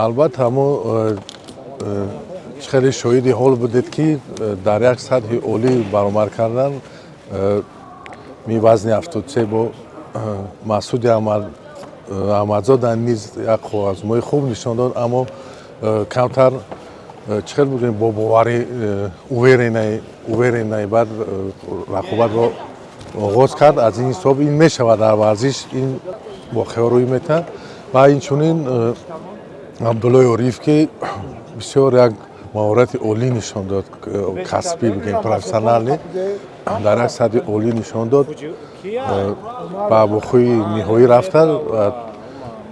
Албатта, мо хеле шоҳиди ҳол будед, ки дар як сатҳи олӣ баромад кардан. Ми вазни 73 бо Масуди Аҳмадзода низ як қувваазмои хуб нишон дод, аммо камтар, чӣ хел бигӯем, бо боварӣ, уверенный баъд рақобатро оғоз кард. Аз ин ҳисоб ин мешавад, дар варзиш ин воқеаҳо рӯй метаҳад. Ва инчунин Абдуллои Ориев, ки бисёр як маҳорати олӣ нишон дод, касбӣ бигем, профессионалӣ, дар як сатҳи олӣ нишон дод, ба вохӯи ниҳоӣ рафта,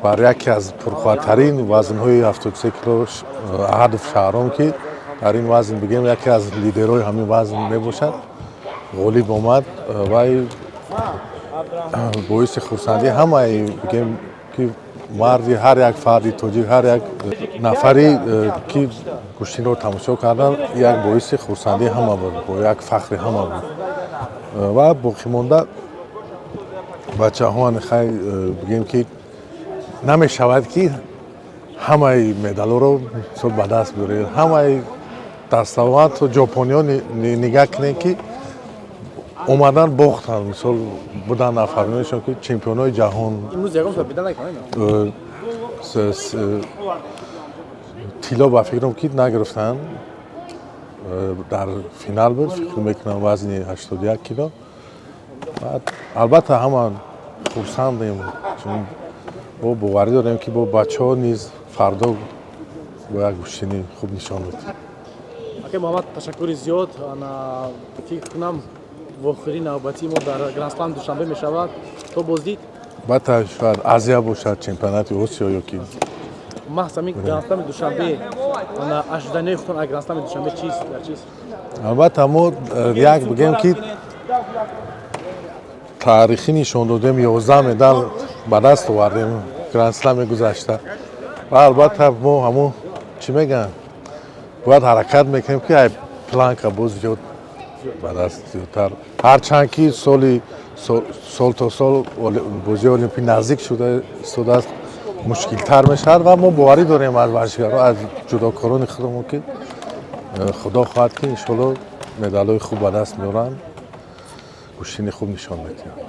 бар яке аз пурқувваттарин вазнҳои 73 кило Аҳадов Шаҳром, ки дар ин вазн, бигем, яке аз лидерҳои ҳамин вазн мебошад, ғолиб омад. Вай боиси хурсандии ҳамаи, бигем, ки марди ҳар як фарди тоҷик, ҳар як нафари, ки гӯштинро тамошо кардан, як боиси хурсандии ҳама буд, бо як фахри ҳама буд. Ва боқимонда бачаҳо, хай, бигем, ки намешавад, ки ҳамаи медалҳоро, мисол, ба даст биёред, ҳамаи дастовардто. Ҷопониҳо нигаҳ кунед, ки омадан бохтанд. Мисол, буданд нафаронешон, ки чемпионҳои ҷаҳон. Имрӯз ягон победа накардем. Тилло, ба фикрам, ки нагирифтанд. Дар финал буд, фикр мекунам, вазни 81 кило. Баъд, албатта, ҳама хурсандем, чун бо боварӣ дорем, ки бо бачаҳо низ фардо бо як гӯштини хуб нишон медиҳем. Акай Муҳаммад, ташаккури зиёд. Ана, фикр кунам, вохӯрии навбатии мо дар Грандслам Душанбе мешавад. То боздид. Албатта, шояд Азия бошад, чемпионати Осиё ё ки Маҳз ҳамин Грандслами Душанбе, ана, ожидания и худтон аз Грандслами Душанбе чист, дар чист? Албатта, мо як, бигем, ки таърихӣ нишон додем, 11 медал ба даст овардем Грандслами гузашта. Ва албатта, мо ҳамун, чӣ мегӯянд, бояд ҳаракат мекунем, ки ай планка боз зиёд ба даст зиёдтар. Ҳарчанд ки соли сол то сол бозии олимпӣ наздик шуда истодааст, мушкилтар мешавад. Ва мо боварӣ дорем аз варзишгарон, аз ҷудокорони худамон, ки худо хоҳад, ки иншоалло медалҳои хуб ба даст меоранд, гӯштини хуб нишон медиҳанд.